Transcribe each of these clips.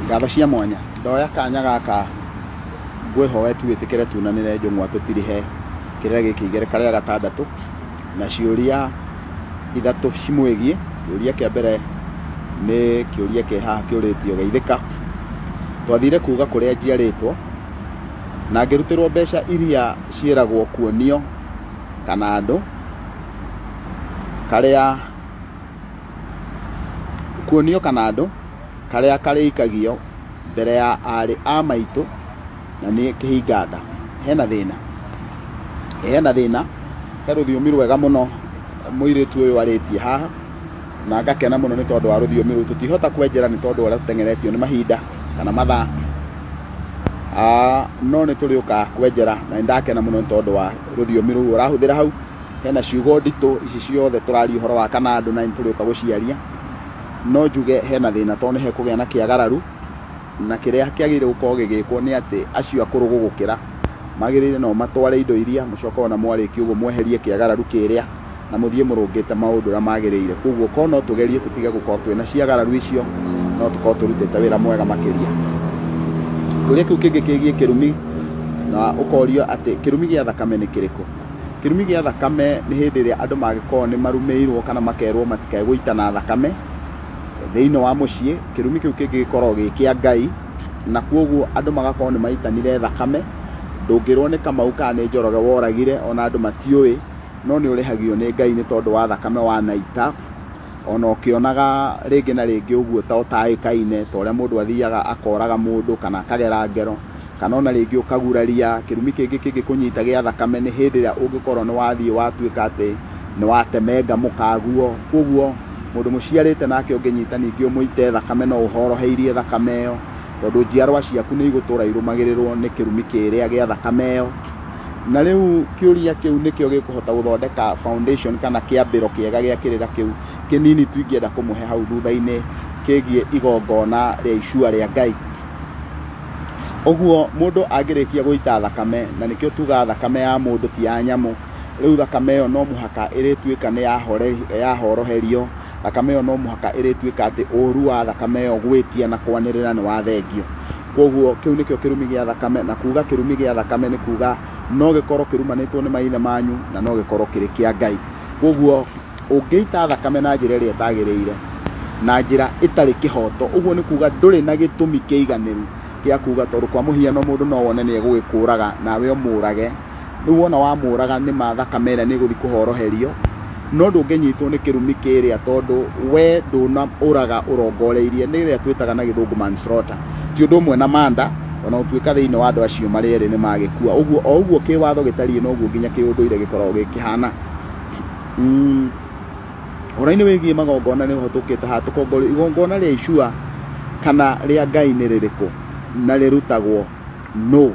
Ngatho cia mwanya. Ndoya kanya gaka ngwĩhoe tu wĩtĩkĩre tunanĩre njũng'wa tũtirihe kĩrĩra gĩkĩ igereka rĩa gatandatũ na ciũria ithatũ cimwĩgiĩ. Kĩũria kĩa mbere nĩ kĩũria kĩ haha kĩũrĩtio geithĩka. Twathire kuga kũrĩa njiarĩtwo na ngĩrutĩrwo mbeca iria ciĩragwo kuonio kana andũ karĩa kuonio kana andũ karĩa karĩikagio mbere ya arĩ a maitũ na nĩ kĩhinga nda. Hena thĩna, hena thĩna, he rũthiomi rwega mũno mũirĩtu ũyũ arĩtie haha na ngakena mũno nĩ tondũ wa rũthiomi rũu. Tũtihota kwenjera nĩ tondũ ũrĩa tũteng'eretio nĩ mahinda kana mathaa, no nĩ tũrĩũka kwenjera na nĩ ndakena mũno nĩ tondũ wa rũthiomi rũu ũrahũthĩra hau. Hena ciugo nditũ ici ciothe tũraria ũhoro wa kana andũ na nĩ tũrĩũka gũciaria, no njuge hena thĩna tondũ nĩ hekũgĩa na kĩagararu, na kĩrĩa kĩagĩrĩire gũkorwo gĩgĩkwo nĩ atĩ acio akũrũ gũgũkĩra magĩrĩire no matware indo iria mũcoke ona mwarĩkia ũguo mweherie kĩagararu kĩrĩa na mũthiĩ mũrũngĩte maũndũ ũrĩa magĩrĩire. Koguo korwo no tũgerie tũtige gũkorwo twĩna ciagararu icio, no tũkorwo tũrutĩte wĩra mwega makĩria. Kĩũria kĩu kĩngĩ kĩgiĩ kĩrumi, na ũkorio atĩ kĩrumi gĩa thakame nĩ kĩrĩkũ? Kĩrumi gĩa thakame nĩ hĩndĩ ĩrĩa andũ mangĩkorwo nĩ marumĩirwo kana makerwo matikae gũitana thakame thĩinĩ wa mũciĩ. Kĩrumi kĩu kĩngĩ gĩkoragwo gĩ kĩa Ngai, na koguo andũ magakorwo nĩ maitanire thakame. Ndũngĩrwo nĩ Kamau kana nĩ Njoroge woragire, ona andũ matiũĩ, no nĩ ũrĩhagio nĩ Ngai nĩ tondũ wa thakame wanaita. Ona ũkĩonaga rĩngĩ na rĩngĩ ũguo ta ũtaĩkaine, ta ũrĩa mũndũ athiaga akoraga mũndũ kana akagera ngero, kana ona rĩngĩ ũkaguraria. Kĩrumi kĩngĩ kĩngĩkũnyita gĩa thakame nĩ hĩndĩ ĩrĩa ũngĩkorwo nĩ wathiĩ watuĩka atĩ nĩ watemenga mũkaguo. Koguo mũndũ mũciarĩte nake ũngĩnyita ningĩ ũmũite thakame, no ũhoroheirie thakame ĩyo, tondũ njiarwa ciaku nĩ igũtũra irũmagĩrĩrwo nĩ kĩrumi kĩrĩa gĩa thakame ĩyo. Na rĩu kĩũria kĩu nĩkĩo gĩkũhota gũthondeka foundation kana kĩambĩro kĩega gĩa kĩrĩra kĩu kĩnini tu ingĩenda kũmũhe hau thutha-inĩ kĩgiĩ igongona rĩa icua rĩa Ngai. Ũguo mũndũ angĩrĩkia gũita thakame, na nĩkĩo tugaga thakame ya mũndũ ti ya nyamũ, rĩu thakame ĩyo no mũhaka ĩrĩtuĩka nĩ yahoroherio. Thakame ĩyo no mũhaka ĩrĩtuĩka atĩ ũru wa thakame ĩyo gwĩtia na kwanĩrĩra nĩ wathengio. Koguo kĩu nĩkĩo kĩrumi gĩa thakame, na kuga kĩrumi gĩa thakame nĩ kuga no gĩkorwo kĩrumanĩtwo nĩ maithe manyu na no gĩkorwo kĩrĩ kĩa Ngai. Koguo ũngĩita thakame na njĩra ĩrĩa ĩtagĩrĩire, na njĩra ĩtarĩ kĩhoto, ũguo nĩ kuga ndũrĩ na gĩtũmi kĩiganĩru gĩa kuga, tondũ kwa mũhiano mũndũ no wone nĩ egũgĩkũraga nawe ũmũrage. Rĩu wona wamũraga nĩ ma thakame ĩrĩa nĩ ĩgũthiĩ kũhoroherio, no ndũngĩnyitwo nĩ kĩrumi kĩrĩa tondũ we ndũna ũraga ũrongoreirie, nĩ ĩrĩa twĩtaga na gĩthũngũ manslaughter. Ti ũndũ ũmwe na manda, ona gũtuĩka thĩinĩ wa andũ acio marĩ erĩ nĩ magĩkua. Ũguo o ũguo kĩwatho gĩtariĩ noguo nginya kĩũndũire gĩkoragwo gĩkĩhana. Ũhoro-inĩ wĩgiĩ magongona nĩ ũhĩtũkĩte haha tũkongorio igongona rĩa icua kana rĩa Ngai nĩ rĩrĩkũ na rĩrutagwo nũ?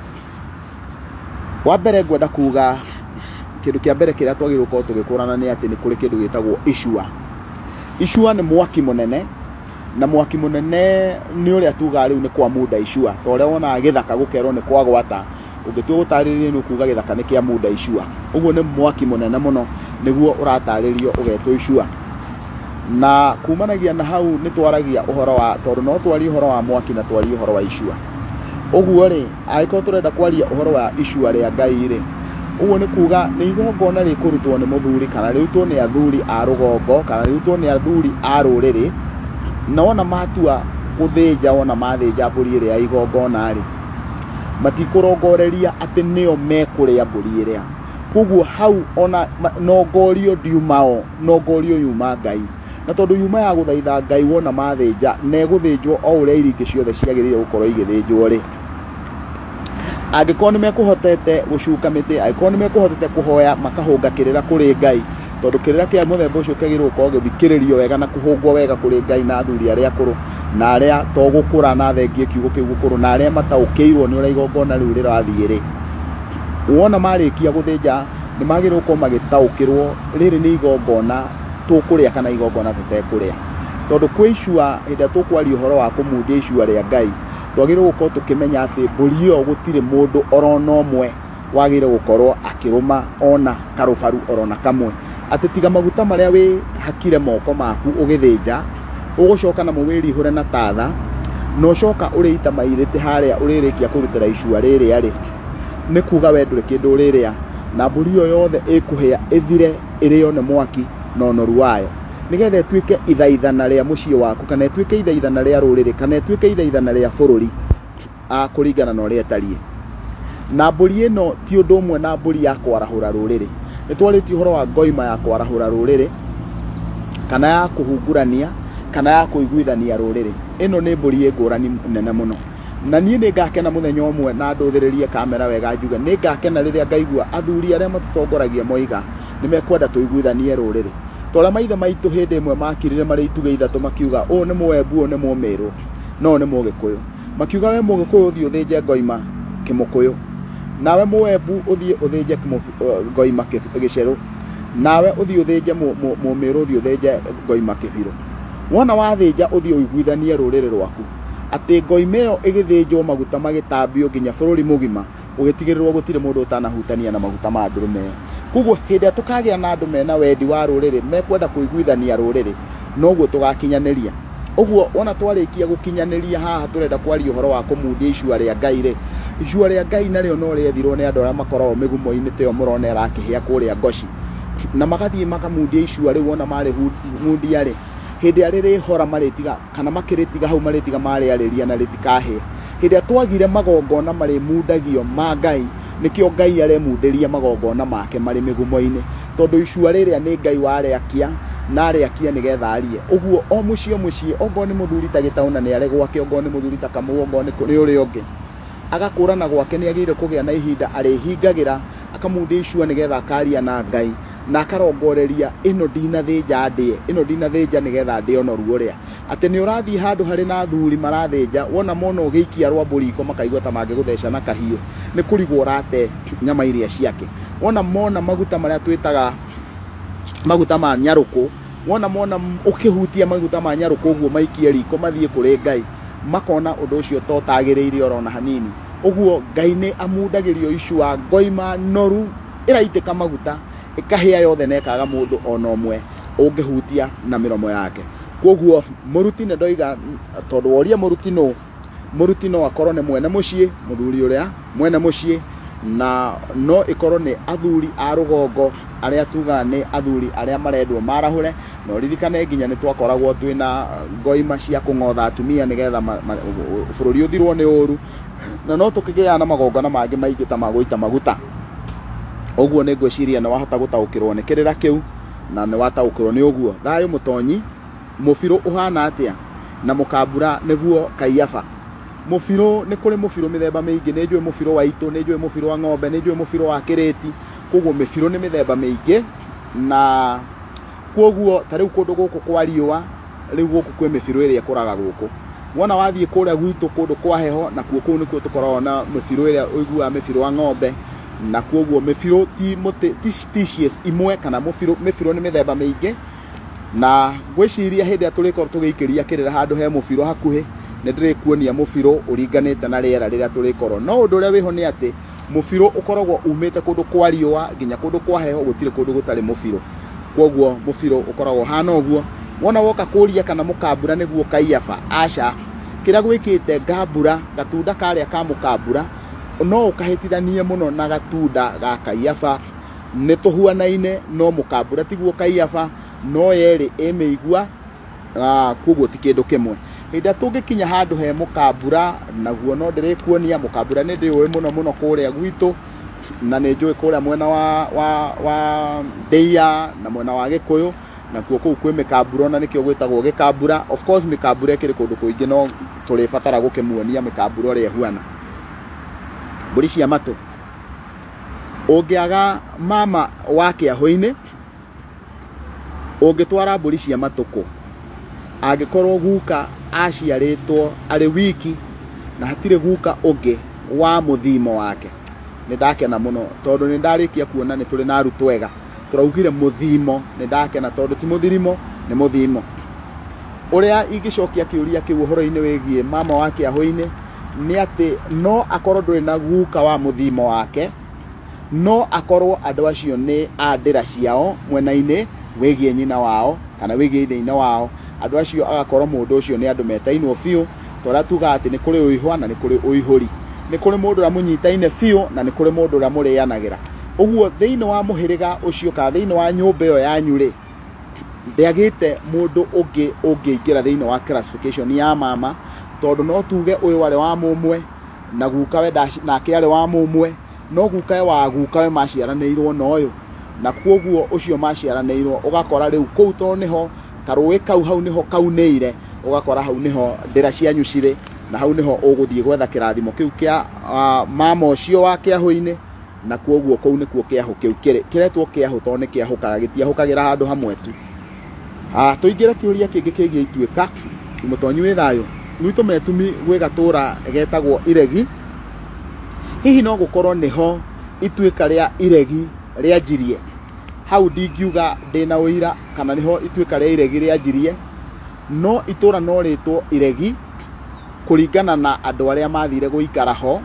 Wa mbere ngwenda kuga kĩndũ kĩa mbere kĩrĩa twagĩrĩirwo gũkorwo tũgĩkũrana nĩ atĩ nĩ kũrĩ kĩndũ gĩtagwo icua. Icua nĩ mwaki mũnene, na mwaki mũnene nĩ ũrĩa tugaga rĩu nĩ kwa munda icua. Ta ũrĩa wonaga gĩthaka gũkerwo nĩ kwa gwata, ũngĩtua gũtarĩria nĩ ũkuga gĩthaka nĩ kĩa munda icua. Ũguo nĩ mwaki mũnene mũno nĩguo ũratarĩrio ũgetwo icua. Na kumanagia na hau nĩ twaragia ũhoro wa, tondũ no twarie ũhoro wa mwaki na twarie ũhoro wa icua. Ũguo rĩ, angĩkorwo tũrenda kwaria ũhoro wa icua rĩa Ngai rĩ, ũguo nĩ kuga nĩ igongona rĩkũrutwo nĩ mũthuri kana rĩrutwo nĩ athuri a rũgongo kana rĩrutwo nĩ athuri a rũrĩrĩ, na wona matua gũthĩnja, wona mathĩnja mbũri ĩrĩa ya igongona rĩ, matikũrongoreria atĩ nĩo mekũrĩa mbũri ĩrĩa. Koguo hau ona nongorio ndiumao, nongorio yuma Ngai. Na tondũ yuma ya gũthaitha Ngai wona mathĩnja, na ĩgũthĩnjwo o ũrĩa iria ingĩ ciothe ciagĩrĩire gũkorwo igĩthĩnjwo rĩ, angĩkorwo nĩ mekũhotete gũcuka mĩtĩ, angĩkorwo nĩ mekũhotete kũhoya makahũnga kĩrĩra kũrĩ Ngai, tondũ kĩrĩra kĩa mũthemba ũcio kĩagĩrĩirwo gũkorwo gĩthikĩrĩrio wega na kũhũngwo wega kũrĩ Ngai na athuri arĩa akũrũ, na arĩa to gũkũra na thengie kiugo kĩu gũkũrũ, na arĩa mataũkĩirwo nĩ ũrĩa igongona rĩu rĩrathiĩ rĩ, wona marĩkia gũthĩnja nĩ magĩrĩirwo gũkorwo magĩtaũkĩrwo rĩrĩ nĩ igongona tũkũrĩa kana igongona tũtekũrĩa. Tondũ kwĩ icua, hĩndĩ ĩrĩa tũkwaria ũhoro wa kũmundia icua rĩa Ngai, twagĩrĩirwo gũkorwo tũkĩmenya atĩ mbũri ĩyo gũtirĩ mũndũ orona ũmwe wagĩrĩire gũkorwo akĩrũma ona karũbaru orona kamwe. Atĩ tiga maguta marĩa wĩhakire moko maku ũgĩthĩnja, ũgũcoka namo wĩrihũre na tatha, Na ũcoka ũrĩita mairĩtĩ harĩa ũrĩrĩkia kũrutĩra icua rĩrĩa rĩ, nĩ kuga we ndũrĩ kĩndũ ũrĩrĩa, na mbũri ĩyo yothe ĩkũhĩa ĩthire ĩrĩo nĩ mwaki na ũnoru wayo, nĩgetha ĩtuĩke ithaithana rĩa mũciĩ waku, kana ĩtuĩke ithaithana rĩa rũrĩrĩ, kana ĩtuĩke ithaithana rĩa bũrũri, kũringana na ũrĩa ĩtariĩ. Na mbũri ĩno ti ũndũ ũmwe na mbũri ya kwarahũra rũrĩrĩ. Nĩ twarĩtie ũhoro wa ngoima ya kwarahũra rũrĩrĩ, kana ya kũhungurania, kana ya kũiguithania rũrĩrĩ. Ĩno nĩ mbũri ĩ ngũrani nene mũno. Na niĩ nĩ ngakena mũthenya ũmwe na ndũthĩrĩrie kamera wega njuge, nĩ ngakena rĩrĩa ngaigua athuri arĩa matũtongoragia moiga nĩ mekwenda tũiguithanie rũrĩrĩ. Ta ũrĩa maithe maitũ hĩndĩ ĩmwe makirire marĩ itugĩ ithatũ makiuga ũyũ nĩ Mũembu, ũyũ nĩ Mũmĩrũ, na ũyũ nĩ Mũgĩkũyũ. Makiuga we Mũgĩkũyũ ũthiĩ ũthĩnje ngoima Kĩmũkũyũ, nawe Mũembu ũthiĩ ũthĩnje ngoima Gĩcerũ, nawe ũthiĩ ũthĩnje Mũmĩrũ, ũthiĩ ũthĩnje ngoima Kĩbirũ. Wona wathĩnja ũthiĩ ũiguithanie rũrĩrĩ rwaku atĩ ngoima ĩyo ĩgĩthĩnjwo maguta magĩtambio nginya bũrũri mũgima, gũgĩtigĩrĩrwo gũtirĩ mũndũ ũtanahutania na maguta ma ndũrũme ĩyo. Koguo hĩndĩ ĩrĩa tũkagĩa na andũ mena wendi wa rũrĩrĩ, mekwenda kũiguithania rũrĩrĩ, noguo tũgakinyanĩria. Ũguo wona twarĩkia gũkinyanĩria haha tũrenda kwaria ũhoro wa kũmundia icua rĩa Ngai rĩ, icua rĩa Ngai narĩo no rĩethirwo nĩ andũ arĩa makoragwo mĩgumo-inĩ ta ĩyo mũrona ĩrakĩhĩa kũrĩa Ngoci, na magathiĩ makamundia icua rĩu. Wona marĩmundia rĩ, hĩndĩ ĩrĩa rĩrĩhora marĩtiga, kana makĩrĩtiga hau marĩtiga marĩarĩria na rĩtikahĩe. Hĩndĩ ĩrĩa twagire magongona marĩmundagio ma Ngai, nĩkĩo Ngai aremundĩria magongona make marĩ mĩgumo-inĩ, tondũ icua rĩrĩa nĩ Ngai warĩakia, na arĩakia nĩgetha arie. Ũguo o mũciĩ o mũciĩ, ongorwo nĩ mũthuri ta Gĩtaũ na nĩ arĩ gwake, ongorwo nĩ mũthuri ta Kamau, ongorwo nĩ ũrĩa ũngĩ, agakũrana gwake, nĩ agĩrĩire kũgĩa na ihinda arĩhingagĩra akamundia icua nĩgetha akaria na Ngai, na akarongoreria ĩno ndinathĩnja ndĩe, ĩno ndinathĩnja nĩgetha ndĩe ũnoru ũrĩa. Atĩ nĩ ũrathiĩ handũ harĩ na athuri marathĩnja, wona mona ũgĩikia rwambũ riko makaigua ta mangĩgũtheca na kahiũ, nĩ kũrigwo ũrate nyama iria ciake. Wona mona maguta marĩa twĩtaga maguta ma nyarũkũ, wona mona ũkĩhutia maguta ma nyarũkũ ũguo maikie riko mathiĩ kũrĩ Ngai, makona ũndũ ũcio to ũtagĩrĩire orona hanini. Ũguo Ngai nĩ amundagĩrio icua ngoima noru ĩraitĩka maguta ĩkahĩa yothe na ĩkaga mũndũ ona ũmwe ũngĩhutia na mĩromo yake. Koguo mũruti nĩ ndoiga, tondũ woria mũruti nũ, mũruti no akorwo nĩ mwene mũciĩ, mũthuri ũrĩa mwene mũciĩ, na no ĩkorwo nĩ athuri a rũgongo arĩa tugaga nĩ athuri arĩa marendwo marahũre. Na ũririkane nginya nĩ twakoragwo twĩna ngoima cia kũng'otha atumia nĩgetha bũrũri ũthirwo nĩ ũru, na no tũkĩgĩaga na magongona mangĩ maingĩ ta ma gũita maguta. Ũguo nĩ ngwĩciria nĩ wahota gũtaũkĩrwo nĩ kĩrĩra kĩu, na nĩ wataũkĩrwo nĩ ũguo. Thayũ mũtonyi, mũbirũ ũhana atĩa na mũkambura nĩguo Kaiafa? Mũbirũ nĩ kũrĩ mũbirũ mĩthemba mĩingĩ, nĩ njũĩ mũbirũ wa itũ, nĩ njũĩ mũbirũ wa ng'ombe, nĩ njũĩ mũbirũ wa kĩrĩti. Koguo mĩbirũ nĩ mĩthemba mĩingĩ, na koguo ta rĩu kũndũ gũkũ kwa riũa, rĩu gũkũ kwĩ mĩbirũ ĩrĩa ĩkũraga gũkũ. Wona wathiĩ kũrĩa gwitũ kũndũ kwa heho, nakuo kũu nĩkuo tũkoragwo na mĩbirũ ĩrĩa ũiguaga mĩbirũ wa ng'ombe. Na koguo mĩbirũ ti mũtĩ, ti species imwe, kana mũbirũ, mĩbirũ nĩ mĩthemba mĩingĩ. Na ngwĩciria hĩndĩ ĩrĩa tũrĩkorwo tũgĩikĩria kĩrĩra handũ he mũbirũ hakuhĩ, nĩ ndĩrĩkuonia mũbirũ ũringanĩte na rĩera rĩrĩa tũrĩkorwo. No ũndũ ũrĩa wĩho nĩ atĩ mũbirũ ũkoragwo umĩte kũndũ kwa riũa nginya kũndũ kwa heho, gũtirĩ kũndũ gũtarĩ mũbirũ. Koguo mũbirũ ũkoragwo ũhana ũguo. Wona woka kũria kana mũkambura nĩguo Kaiafa, aca, kĩrĩa gwĩkĩte ngambura, gatunda karĩa ka mũkambura no ũkahĩtithanie mũno na gatunda ga Kaiafa, nĩ tũhuanaine, no mũkambura tiguo Kaiafa, no yerĩ ĩ mĩigua, koguo ti kĩndũ kĩmwe. Hĩndĩ ĩrĩa tũngĩkinya handũ he mũkambura, naguo no ndĩrĩkuonia mũkambura, nĩ ndĩũĩ mũno mũno kũrĩa gwitũ, na nĩ njũĩ kũrĩa mwena wa Ndĩia na mwena wa Gĩkũyũ, nakuo kũu kwĩ mĩkambura, na nĩkĩo gwĩtagwo gĩkambura. Of course mĩkambura ĩkĩrĩ kũndũ kũingĩ, no tũrĩbatara gũkĩmuonia mĩkambura ũrĩa ĩhuana. Mbũri cia matũ, ũngĩaga mama wa kĩahũ-inĩ, ũngĩtwara mbũri cia matũ kũ? Angĩkorwo guka aciarĩtwo arĩ wiki na hatirĩ guka ũngĩ wa mũthimo wake. Nĩ ndakena mũno tondũ nĩ ndarĩkia kuona nĩ tũrĩ na arutwo ega. Tũraugire mũthimo, nĩ ndakena tondũ ti mũthirimo, nĩ mũthimo. Ũrĩa ingĩcokia kĩũria kĩu ũhoro-inĩ wĩgiĩ mama wa kĩahũ-inĩ nĩ atĩ no akorwo ndũrĩ na guka wa mũthimo wake, no akorwo andũ acio nĩ a ndĩra ciao mwena-inĩ wĩgiĩ nyina wao kana wĩgiĩ ithe-inĩ wao. Andũ acio agakorwo mũndũ ũcio nĩ andũ metainwo biũ, Torĩa tugaga atĩ nĩ kũrĩ ũihwa na nĩ kũrĩ ũihũri, nĩ kũrĩ mũndũ ũrĩa mũnyitaine biũ na nĩ kũrĩ mũndũ ũrĩa mũrĩanagĩra. Ũguo thĩinĩ wa mũhĩrĩga ũcio kana thĩinĩ wa nyũmba ĩyo yanyu rĩ, ndĩagĩte mũndũ ũngĩ ũngĩingĩra thĩinĩ wa classification ya mama, tondũ no tuge ũyũ warĩ wa mũmwe na gukawe nake arĩ wa mũmwe, no gukawe wa gukawe maciaranĩirwo na ũyũ, na kwoguo ũcio maciaranĩirwo ũgakora rĩu kũu tondũ nĩho karũĩ kau hau nĩho kaunĩire, ũgakora hau nĩho ndĩra cianyu cirĩ, na hau nĩho ũgũthiĩ gwetha kĩrathimo kĩu kĩa mama ũcio wa kĩahũ-inĩ, na kwoguo kũu nĩkuo kĩahũ kĩu kĩrĩ. Kĩretwo kĩahũ tondũ nĩ kĩahũkaga, gĩtiahũkagĩra handũ hamwe tu. Tũingĩre kĩũria kĩngĩ kĩgiĩ ituĩka. Mũtonyi wĩ thayũ, gwitũ Metumi gwĩ gatũra getagwo Iregi. Hihi no gũkorwo nĩho ituĩka rĩa Iregi rĩanjirie? Hau ndingiuga ndĩna ũira kana nĩho ituĩka rĩa Iregi rĩanjirie, no itũra no rĩtwo Iregi kũringana na andũ arĩa mathire gũikara ho,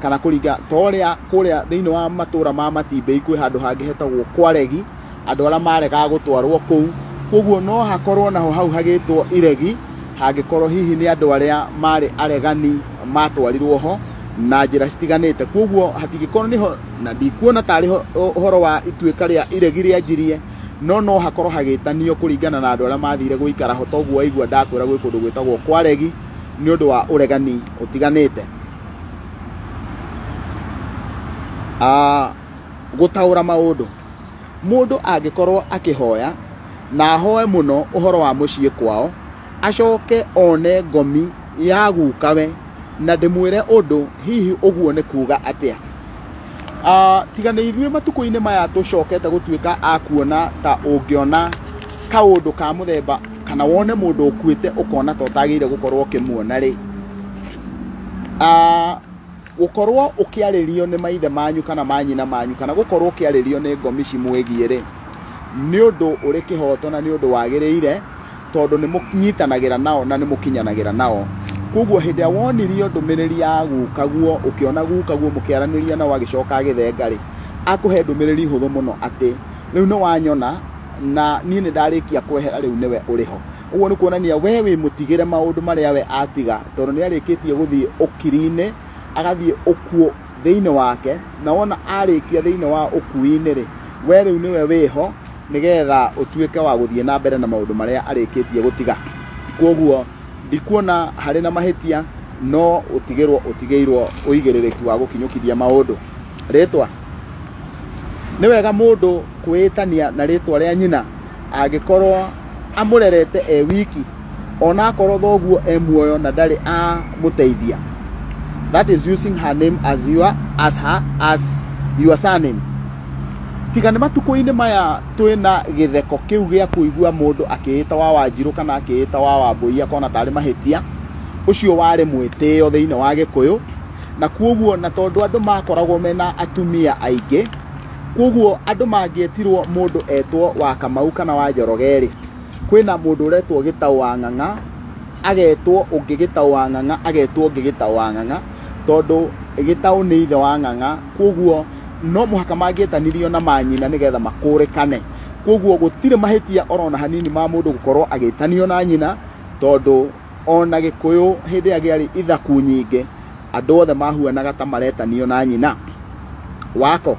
kana kũringa ta ũrĩa kũrĩa thĩinĩ wa matũra ma Matimbei kwĩ handũ hangĩ hetagwo Kwaregi, andũ arĩa maregaga gũtwarwo kũu. Koguo no hakorwo naho hau hagĩtwo Iregi, hangĩkorwo hihi nĩ andũ arĩa marĩ aregani matwarirwo ho na njĩra citiganĩte. Koguo hatingĩkorwo nĩho, na ndikuona tarĩ ho ũhoro wa ituĩka rĩa Iregi rĩanjirie, no no hakorwo hagĩtanio kũringana na andũ arĩa mathire gũikara ho. Toguo waigua ndakwĩra gwĩ kũndũ gwĩtagwo Kwaregi nĩ ũndũ wa ũregani ũtiganĩte. Gũtaũra maũndũ, mũndũ angĩkorwo akĩhoya na ahoe mũno ũhoro wa mũciĩ kwao, acoke one ngomi ya gukawe na ndĩmwĩre ũndũ, hihi ũguo nĩ kuga atĩa? Tiga nĩ ithuĩ matukũ-inĩ maya tũcokete gũtuĩka a kuona ta ũngĩona kaũndũ ka mũthemba kana wone mũndũ ũkuĩte ũkona ta ũtagĩrĩire gũkorwo ũkĩmuona rĩ, gũkorwo ũkĩarĩrio nĩ maithe manyu kana manyina manyu, kana gũkorwo ũkĩarĩrio nĩ ngomi cimwĩgiĩ rĩ, nĩ ũndũ ũrĩ kĩhoto na nĩ ũndũ wagĩrĩire, tondũ nĩ mũnyitanagĩra nao na nĩ mũkinyanagĩra nao. Koguo hĩndĩ ĩrĩa wonirio ndũmĩrĩri ya gukaguo, ũkĩona gukaguo mũkĩaranĩria nao agĩcoka agĩthenga rĩ, akũhe ndũmĩrĩri hũthũ mũno atĩ rĩu nĩ wanyona na niĩ nĩ ndarĩkia kwehera, rĩu nĩwe ũrĩ ho. Ũguo nĩ kuonania we wĩ mũtigĩre maũndũ marĩa we atiga, tondũ nĩ arĩkĩtie gũthiĩ ũkiri-inĩ, agathiĩ ũkuo thĩinĩ wake, na wona arĩkia thĩinĩ wa ũkui-inĩ rĩ, we rĩu nĩwe wĩho nĩgetha ũtuĩke wa gũthiĩ na mbere na maũndũ marĩa arĩkĩtie gũtiga. Koguo ndikuona harĩ na mahĩtia, no ũtigĩrwo ũtigĩirwo ũigĩrĩrĩki wa gũkinyũkithia maũndũ. Rĩtwa nĩ wega mũndũ kwĩĩtania na rĩtwa rĩa nyina angĩkorwo amũrerete e wiki, ona akorwo thoguo e muoyo na ndarĩ amũteithia. That is using her name as your, as her, as your surname. Tiga nĩ matukũ-inĩ maya twĩna gĩtheko kĩu gĩa kũigua mũndũ akĩĩta wa Wanjirũ kana akĩĩta wa Wambũi akona tarĩ mahĩtia, ũcio warĩ mwĩtĩo thĩinĩ wa Gĩkũyũ. Na kwoguo na tondũ andũ makoragwo mena atumia aingĩ, kwoguo andũ mangĩetirwo mũndũ etwo wa Kamau kana wa Njoroge rĩ, kwĩna mũndũ ũretwo Gĩtaũ wa Ng'ang'a, agetwo ũngĩ Gĩtaũ wa Ng'ang'a, agetwo ũngĩ Gĩtaũ wa Ng'ang'a, tondũ Gĩtaũ nĩ ithe wa Ng'ang'a. Kwoguo no mũhaka mangĩetanirio na manyina nĩgetha makũrĩkane. Kwoguo gũtirĩ mahĩtia orona hanini ma mũndũ gũkorwo agĩtanio na nyina, tondũ ona Gĩkũyũ hĩndĩ ĩrĩa kĩarĩ ithaku nyingĩ, andũ othe mahuanaga ta maretanio na nyina. Wako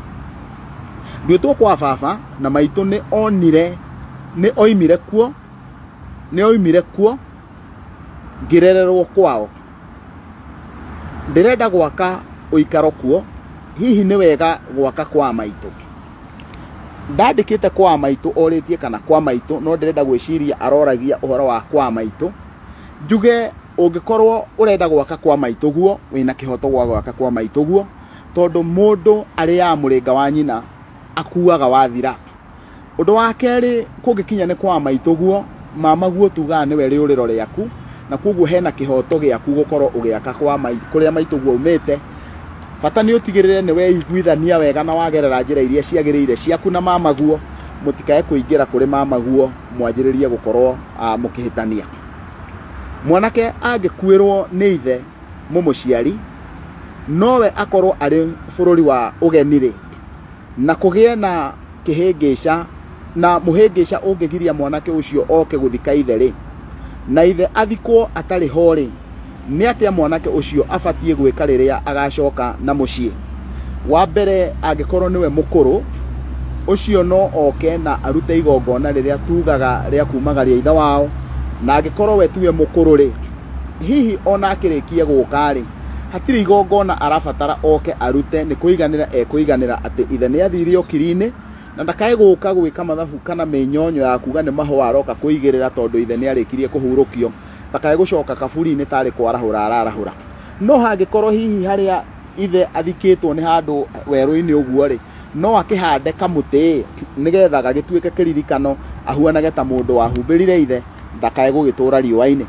nduĩtwo kwa baba na maitũ nĩ onire, nĩ oimire kuo, nĩ oimire kuo ngĩrererwo kwao. Ndĩrenda gwaka ũikaro kuo, hihi nĩ wega gwaka kwa maitũ? Ndandĩkĩte kwa maitũ orĩtie kana kwa maitũ, no ndĩrenda gwĩciria aroragia ũhoro wa kwa maitũ. Njuge ũngĩkorwo ũrenda gwaka kwa maitũ guo, wĩna kĩhoto gwa gwaka kwa maitũ guo, tondũ mũndũ arĩaga mũrĩnga wa nyina akuaga wathira. Ũndũ wa kerĩ, kũngĩkinya nĩ kwa maitũ guo, mama guo tugaga nĩwe rĩũrĩro rĩaku, na koguo hena kĩhoto gĩaku gũkorwo ũgĩaka kwa kũrĩa maitũ guo umĩte. Bata nĩ ũtigĩrĩre nĩ weiguithania wega na wagerera njĩra iria ciagĩrĩire ciaku na mama guo, mũtikae kũingĩra kũrĩ mama guo mwanjĩrĩrie gũkorwo mũkĩhĩtania. Mwanake angĩkuĩrwo nĩ ithe mũmũciari, nowe akorwo arĩ bũrũri wa ũgeni rĩ, na kũgĩe na kĩhĩngĩca na mũhĩngĩca ũngĩgiria mwanake ũcio oke gũthika ithe rĩ, na ithe athikwo atarĩ ho rĩ, Nĩ atĩa mwanake ũcio abatiĩ gwĩka rĩrĩa agacoka na mũciĩ? Wa mbere angĩkorwo nĩwe mũkũrũ, ũcio no oke na arute igongona rĩrĩa tugaga rĩa kumagaria ithe wao, na angĩkorwo we tiwe mũkũrũ rĩ, hihi ona akĩrĩkia gũka rĩ, hatirĩ igongona arabatara oke arute, nĩ kũiganĩra ekũiganĩra atĩ ithe nĩ athire ũkiri-inĩ, na ndakae gũka gwĩka mathabu kana mĩnyonyo ya kuga nĩ mahũa aroka kũigĩrĩra tondũ ithe nĩ arĩkirie kũhurũkio, ndakae gũcoka kaburi-inĩ tarĩ kwarahũra ararahũra. No hangĩkorwo hihi harĩa ithe athikĩtwo nĩ handũ werũ-inĩ ũguo rĩ, no akĩhande kamũtĩ nĩgetha gagĩtuĩke kĩririkano, ahuanage ta mũndũ wahumbĩrire ithe, ndakae gũgĩtũra riũa-inĩ.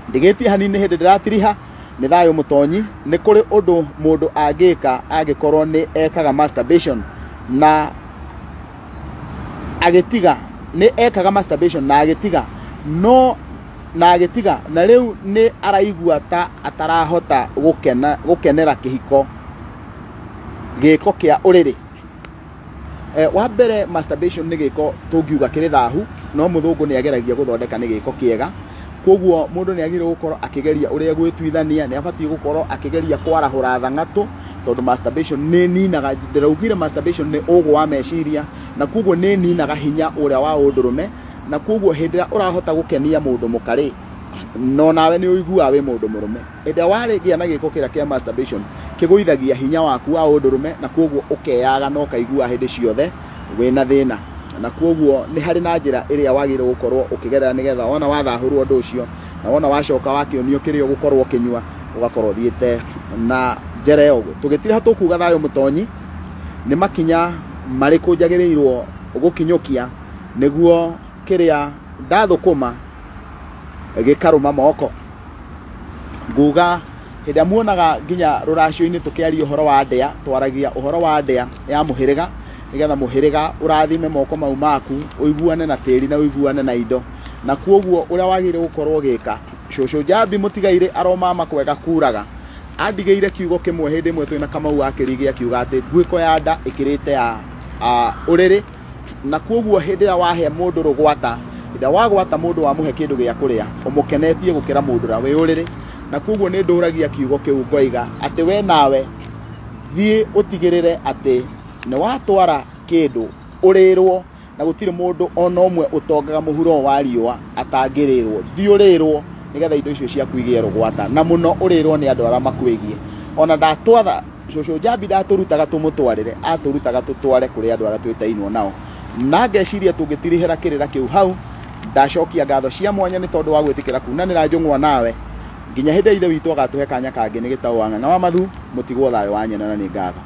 Ndigĩtie hanini hĩndĩ ndĩratiriha, nĩ thayũ mũtonyi. Nĩ kũrĩ ũndũ mũndũ angĩka angĩkorwo nĩ ekaga masturbation na agĩtiga, nĩ ekaga masturbation na agĩtiga, no na agĩtiga na rĩu nĩ araigua ta atarahota gũkenera kĩhiko gĩko kĩa ũrĩrĩ. Wa mbere masturbation nĩ gĩko tũngiuga kĩrĩ thahu, no mũthũngũ nĩ ageragia gũthondeka nĩ gĩko kĩega. Koguo mũndũ nĩ agĩrĩirwo gũkorwo akĩgeria ũrĩa gwĩtuithania, nĩ abatiĩ gũkorwo akĩgeria kwarahũra thang'atũ, tondũ masturbation nĩ ninaga, ndĩraugire masturbation nĩ ũgũ wa meciria, na koguo nĩ ninaga hinya ũrĩa wa ũndũrũme, na koguo hĩndĩ ĩrĩa ũrahota gũkenia mũndũ mũka-rĩ, no nawe nĩ ũiguaga wĩ mũndũ mũrũme. Hĩndĩ ĩrĩa warĩgia na gĩko kĩrĩa kĩa masturbation, kĩgũithagia hinya waku wa ũndũrũme, na koguo ũkeyaga na ũkaigua hĩndĩ ciothe wĩna thĩna. Na koguo nĩ harĩ na njĩra ĩrĩa wagĩrĩirwo gũkorwo ũkĩgerera nĩgetha wona wathahũrwo ũndũ ũcio, na wona wacoka wakĩonio kĩrĩa ũgũkorwo ũkĩnyua, ũgakorwo ũthiĩte na njĩra ĩyo ũguo. Tũgĩtiriha tũkuga thayũ mũtonyi, nĩ makinya marĩkũ njagĩrĩirwo gũkinyũkia nĩguo kĩrĩa ndathũkũma gĩkarũma moko? Nguga hĩndĩ ĩrĩa muonaga nginya rũracio-inĩ tũkĩaria ũhoro wa ndĩa, twaragia ũhoro wa ndĩa ya mũhĩrĩga, nĩgetha mũhĩrĩga ũrathime moko mau maku, ũiguane na tĩri na ũiguane na indo. Na koguo ũrĩa wagĩrĩirwo gũkorwo ũgĩka, cũcũ Njambi mũtigairĩ aromama kwega kuraga, andigĩire kiugo kĩmwe hĩndĩ ĩmwe twĩna Kamau wa Kĩrigi akiuga atĩ nguĩko ya nda ĩkĩrĩte ya ũrĩrĩ. Na koguo hĩndĩ ĩrĩa wahe mũndũ rũgwata, hĩndĩ ĩrĩa wagwata mũndũ wamũhe kĩndũ gĩa kũrĩa, ũmũkenetie gũkĩra mũndũ ũrĩa wĩ ũrĩrĩ. Na koguo nĩ ndũragia kiugo kĩu ngoiga atĩ we nawe thiĩ ũtigĩrĩre atĩ nĩ watwara kĩndũ ũrĩrwo, na gũtirĩ mũndũ ona ũmwe ũtongaga mũhuro wa riũa atangĩrĩrwo. Thiĩ ũrĩrwo nĩgetha indo icio ciaku igĩe rũgwata, na mũno ũrĩrwo nĩ andũ arĩa makwĩgiĩ. Ona ndatwatha cũcũ Njambi ndatũrutaga tũmũtwarĩre, atũrutaga tũtware kũrĩ andũ arĩa twĩtainwo nao. Na ngeciria tũngĩtirihĩra kĩrĩra kĩu hau, ndacokia ngatho cia mwanya nĩ tondũ wa gwĩtĩkĩra kunanĩra njũng'wa nawe nginya hĩndĩ ithe witũ agatũhe kanya kangĩ. Nĩ gĩtaũ wa Ng'ang'a wa Mathu, mũtigwo thayũ wa nyene na nĩ ngatho.